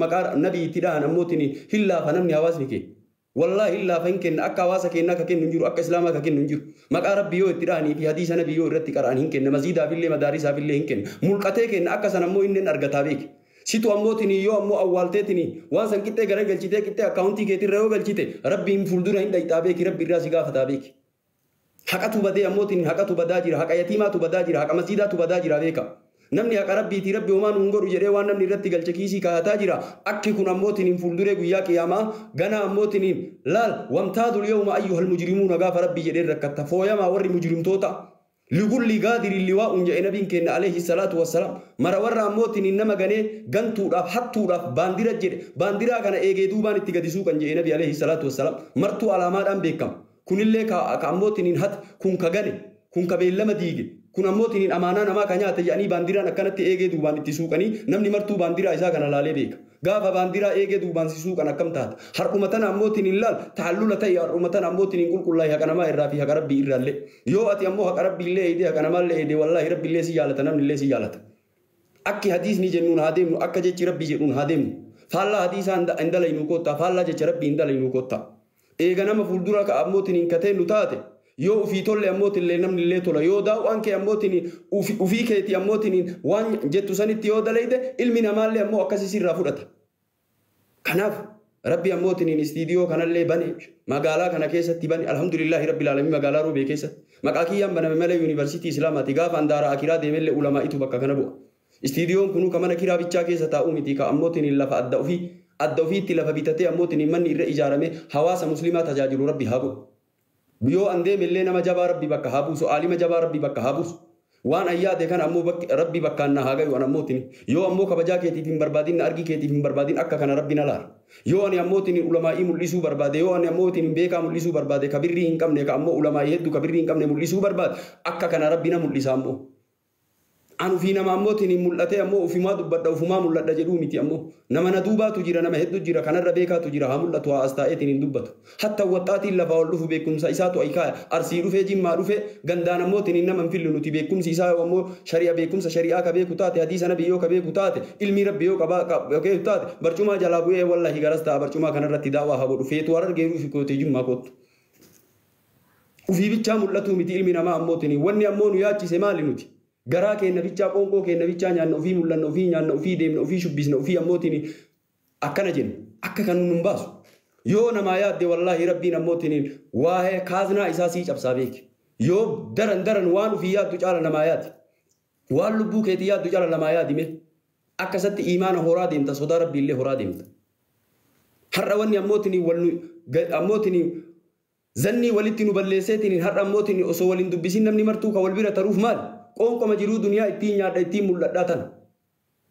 Maqaa nabii itti dhahan ammootiin hin laafa namni hawaasni kee. Wallaahi hin laafa, hin kenna. Akka hawaasa keenyaa ka kennu hin jiru, akka islaamaa ka kennu hin jiru. Maqaa rabbii yoo itti dhahanii fi hadiisa nabii yoo irratti qara'an hin kenna. Masjiidaafillee madaarisaafillee hin kenna. Mulqatee kenna, akka sana ammoo inni argataa beeki. Situ ammootiin yoo ammoo awwaalteetiin waan san qixxee gara galchitee, qixxee akkaawuntii keetirra yoo galchite, rabbiin fuuldura hin dhayxaa beeki, rabbi irraa si gaafataa beeki. Haqatu badee ammootiin, haqatu badaa jira, haqa yatiimaatu badaa jira, haqa masjiidaatu badaa jira beeka. Namni haqa rabbiitii rabbi homaa nuun godhu jedhee waan namni irratti galche kiisii kaayataa jira. Akki kun ammootiin fuulduree guyyaa qiyaamaa ganaa ammootiin laal وامتازوا اليوم أيها المجرمون gaafa rabbii jedhee rakkatta fooyamaa warri mujrimtoota. لكل غادر لواء jedhe nabiin keenya عليه الصلاة والسلام. Mara warra ammootiin nama ganee gantuudhaaf hattuudhaaf baandira jedhe, baandiraa kana eegee duubaan itti gadi suuqan jedhe nabi عليه الصلاة والسلام. Martuu alaamaadhaan beekama. Kunillee ka ammootiin hat kun ka gane, kun ka beellama diige, kun ammootiin amaanaa namaa ka nyaate jedhanii baandiraan akkanatti eegee duubaan itti suuqanii namni martuu baandiraa isaa kana laalee beeka. Gaafa baandiraa eegee duubaan si suuqan akkam taata? Har'uma tana ammootiin hin laal taallula ta'e, har'uma tana ammootiin hin qulqullaa'e haqa namaa irraa fi haqa rabbii irraallee. Yoo ati ammoo haqa rabbii illee eedee haqa namaallee eedee, wallaahi rabbi illee si jaalata, namni illee si jaalata. Akki hadiisni jennuun haa deemnu, akka jechi rabbii jedhuun haa deemnu. Faallaa hadiisaa hin dalaynu koottaa, faallaa jecha rabbii hin dalaynu koottaa. Eega nama fuuldura ka ammootiin hin kateennu taate, yoo ufii tolle ammootiin illee namni illee tola. Yoo daawwaan kee ammootiin ufii keetii ammootiin waan jettu sanitti yoo dalayde, ilmi namaallee ammoo akkasii sirraa fudhata. Kanaaf rabbi ammootiin istiidiyoo kanallee bane, magaalaa kana keessatti bane. الحمد لله رب العالمين. Magaalaa Roobee keessatti maqaa kiyyaan baname malee yuunivarsiitii Islaamaati. Gaafa andaara akiraa deemellee ulamaa'itu bakka kana bu'a. Istiidiyoon kunuu ka mana kiraa bichaa keessa taa'uu miti, ka ammootiin lafa adda ofii adda ofiitti lafa bitatee ammootiin manni irra ijaarame hawaasa muslimaa tajaajilu rabbi haa godhu. Yoo an deemellee nama jabaa rabbi bakka haa buusu, aalima jabaa rabbi bakka haa buusu. Waan an yaade kana ammoo rabbi bakkaan na haa gayu. An ammootiin yoo ammoo kabajaa keetiif hin barbaadin, na argii keetiif hin barbaadin, akka kana rabbi na laala. Yoo ani ammootiin ulamaa'ii mul'isuu barbaade, yoo ani ammootiin beekaa mul'isuu barbaade, ka birrii hin qabne, ka ammoo ulamaa'ii hedduu ka birrii hin qabne mul'isuu barbaade, akka kana rabbi na mul'isa ammoo. An ufii nama ammootiin hin mul'atee ammoo ufumaa dubbadha, ufumaa mul'adha jedhuu miti ammoo. Nama na duubaatu jira, nama hedduu jira, kanarra beekaatu jira, haa mul'atu, haa as taa'eetiin hin dubbatu. Hatta waxxaatiin lafaa ol dhufu beekumsa isaatu ayikaaya. Arsii dhufee, Jimmaa dhufee, gandaan ammootiin nama hin fillu nuti. Beekumsi isaa ammoo shari'a, beekumsa shari'aa ka beeku taate, hadiisa nabi yoo ka beeku taate, ilmii rabbi yoo qabaa beeku taate, barcumaa jalaa bu'ee wallahi garas ta'a, barcumaa kanarratti daawwaa haa godhu. Feetu Harargee dhufi kootee Jimmaa kootu. Ufii bichaa mul'atuu miti ilmi namaa ammootiin. Wanni ammoo nu yaachise maali nuti? Garaa keenya bichaa, qoonqoo keenya bichaa nyaanna, ofii mul'anna, ofii nyaanna, ofii deemna, ofii shubbisna, ofii ammootiin akkana jenna. Akka kan nun baasu. Yoo namaa yaadde, wallaahi rabbiin ammootiin waa'ee kaaznaa isaa sii cabsaa beeki. Yoo daran daran waan ofii yaaddu caala namaa yaadi. Waan lubbuu keetii yaaddu caala namaa yaadi mee. Akkasatti imaana horaa deemta, sodaa rabbii illee horaa deemta. Har'a wanni ammootiin wal ammootiin zannii walitti nu balleesseetiin har'a ammootiin osoo waliin dubbisin namni martuu ka wal bira taruuf maali? Qoonqoma jiruu duniyaa ittiin nyaadha, ittiin mul'adhaa tana.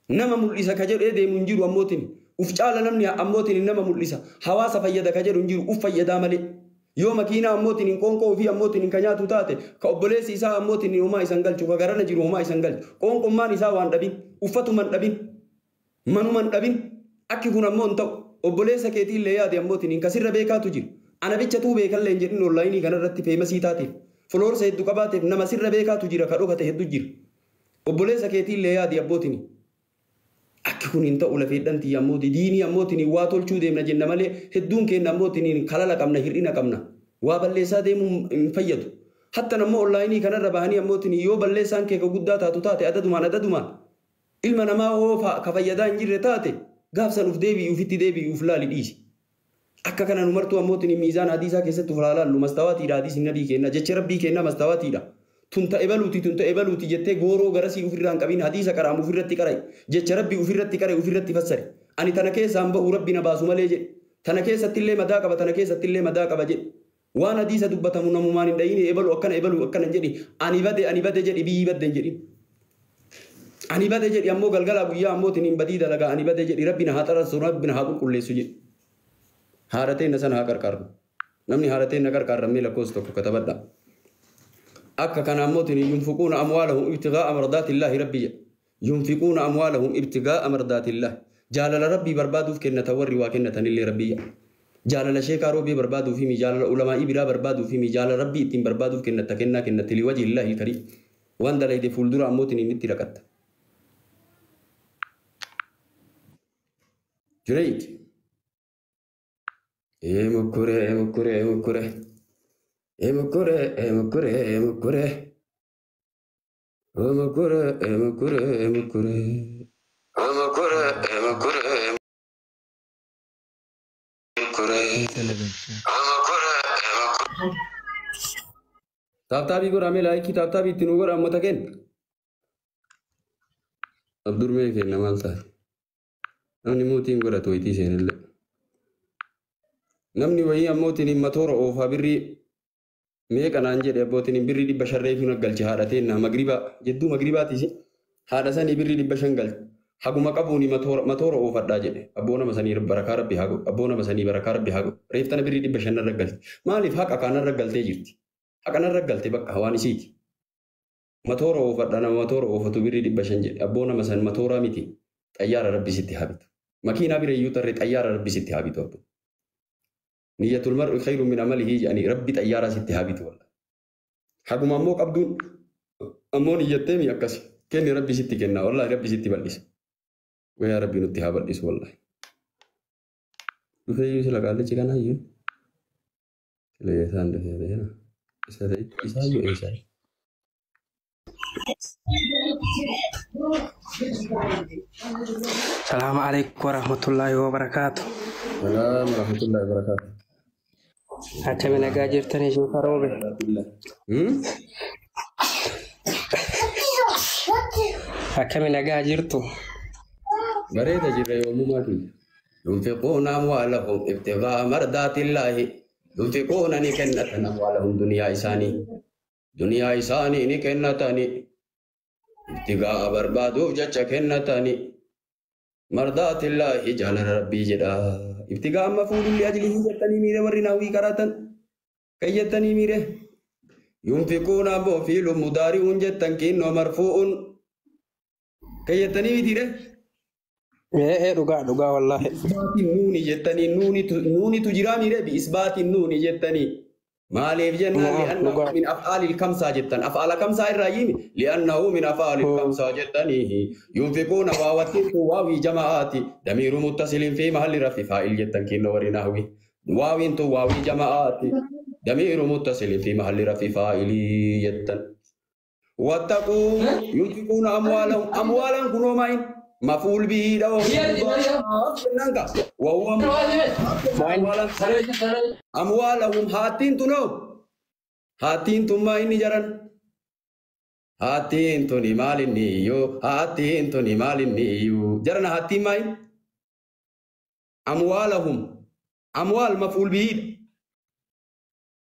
Nama mul'isa ka jedhee deemu hin jiru ammootiin. Uf caala namni ammootiin nama mul'isa. Hawaasa fayyada ka jedhu hin jiru, uf fayyadaa malee. Yoo makiinaa ammootiin qoonqoo ofii ammootiin ka nyaatu taate, ka obboleessi isaa ammootiin homaa isan galchu, ka garana jiru homaa isan galchu. Qoonqommaan isaa waan dhabin, uffatuman dhabin, manuman dhabin, akki kun ammoo hin ta'u. Obboleessa keetii illee yaade ammootiin, kasirra beekaatu jira. Ana bichatuu beekallee hin jedhin onlaayinii kanarratti famous taateef. Followers hedduu qabaateef nama sirra beekaatu jira, ka dhokate hedduu jira. Obboleessa keetii illee yaadi abbootiin. Akki kun hin ta'u lafeedhan tiyya ammootii. Diinii ammootiin waa tolchuu deemna jenna malee hedduun keenya ammootiin kalala qabna, hir'ina qabna. Waa balleessaa deemuu hin fayyadu. Hatta ammoo onlaayinii kanarra bahanii ammootiin yoo balleessaan kee ka guddaa taatu taate, adadumaan adadumaan ilma namaa hoo ka fayyadaa hin jirre taate, gaafsan uf deebi'i, ufitti deebi'i, uf laali, dhiisi. Akka kana nu martuu ammootiin miizaan hadiisaa keessatti uf laalaallu mastawaatiidha. Hadiisni nabii kenna, jecha rabbii kenna mastawaatiidha. Tun ta'e baluuti, tun ta'e baluuti jettee gooroo garasii ofirraa hin qabin. Hadiisa qaraamu ofirratti qara'i. Jecha rabbii ofirratti qara'i, ofirratti fassari. Ani tana keessaan bahu rabbi na baasu malee jedhe. Tana keessatti illee madaa qaba, tana keessatti illee madaa qaba jedhe. Waan hadiisa dubbatamu namumaan hin dhayini, ebalu akkana, ebalu akkana jedhi. Ani bade, ani bade jedhi, biyyi badde hin jedhin. Ani bade jedhi ammoo galgalaa guyyaa ammootiin hin badii dalagaa, ani bade jedhi, rabbi na haa xararsu, rabbi na haa qulqulleessu jedhi. Haadha teenna sana haa qarqaarru. Namni haadha teenna qarqaarrammee lakkoofsa tokko katabadha. Akka kana ammootiin ينفقون أموالهم ابتغاء مرضات الله rabbi jedha. ينفقون أموالهم ابتغاء مرضات الله. Jaalala rabbii barbaaduuf kennata warri waa kennatanillee rabbi jedha. Jaalala sheekaa Roobii barbaaduu fi jaalala ulamaa'ii biraa barbaaduu fi jaalala rabbii ittiin barbaaduuf kennatta, kennaa kennatti لوجه الله الكريم. Waan dalayde fuuldura ammootiin inni itti raqatta. Junaid. Mukure mukure mukure. Mukure mukure mukure. Mukure mukure mukure. Mukure mukure mukure. Taaptaabii godhamee laayikii taaptaabii ittiin nu godha ammota kenna. Abdurmee kenna maal taate? Namni mootiin godhatu wayitii seenillee. Namni wayii ammootiin matoora oofaa birrii meeqa naan jedhe abbootiin birrii 500 reefuu galche haadha teenna magriba jedduu magribaatiis haadha sanii birrii 500 galche. Haguma qabuuni matoora oofadhaa jedhe abboo nama sanii barakaa rabbi haa godhu abboo nama sanii barakaa rabbi haa godhu reeftana birrii 500 narra galte maaliif haqa kanarra galtee jirti haqa narra galte bakka waan isiiti matoora oofadhaa nama matoora oofatu birrii 500 jedhe abboo nama san matooraa miti xayyaara rabbi sitti haa bitu makiinaa bira iyyuu tarree xayyaara rabbi sitti haa bitu abboo niyyatul mar'i khayrun min amalihi jedhanii rabbi xayyaaraa sitti haa bitu wallaahi haguma ammoo qabduun ammoo niyyattee mi akkasi kenni rabbi sitti kenna wallaahi rabbi sitti bal'isa. Yaa Rabbi nutti haa bal'isu wallaahi. Dhufee iyyuu sila qaallichi kanaayyuu. Sila isaan dhufee beena. Isaayyuu eessaa. Salaamu alaikum warahmatullahi wabarakaatu. Salaam warahmatullahi wabarakaatu. Akkami nagaa jirtanii sheeka roobe? Akkami nagaa jirtu? Bareeda jirra yoomumaa kiyya. Yunfiquuna amwaalahum ibtigaa mardaatillaahi. Yunfiquuna ni kennatan amwaalahum duniyaa isaanii. Duniyaa isaanii ni kennatani. Ibtigaa barbaaduuf jecha kennatani. Mardaatillaahi jaalala rabbii jedha. Ibtigaa amma fuudhulli ajlihii jettanii miire warri naawwii qaraatan. Kan jettanii miire. Yunfiquuna ammoo fiilun mudaari'uun jettan kinnoo marfuu'uun. Kan jettanii mitiire. Ee dhugaa dhugaa wallaahi. Isbaatiin nuuni jettanii nuunitu jiraa miire bi isbaatiin nuuni jettanii. Maaliif jennaan li'annahu min af'aalil kamsaa jettan af'aala kamsaa irraa yimi li'annahu min af'aalil kamsaa jettanii yunfiquuna waawattiin waawii jama'aati damiiru muttasilin fi mahalli rafi faa'il jettan kinnoo warri nahwi waawiin tun waawii jama'aati damiiru muttasilin fi mahalli rafi faa'ilii jettan. Wattaquu yunfiquuna amwaalahum amwaalaan kunoo maayin مفعول به ده وهو أموالهم هاتين تنو هاتين تما إني جرن هاتين تني مال نيو هاتين تني مال نيو جرن هاتين ماين أموالهم أموال مفعول به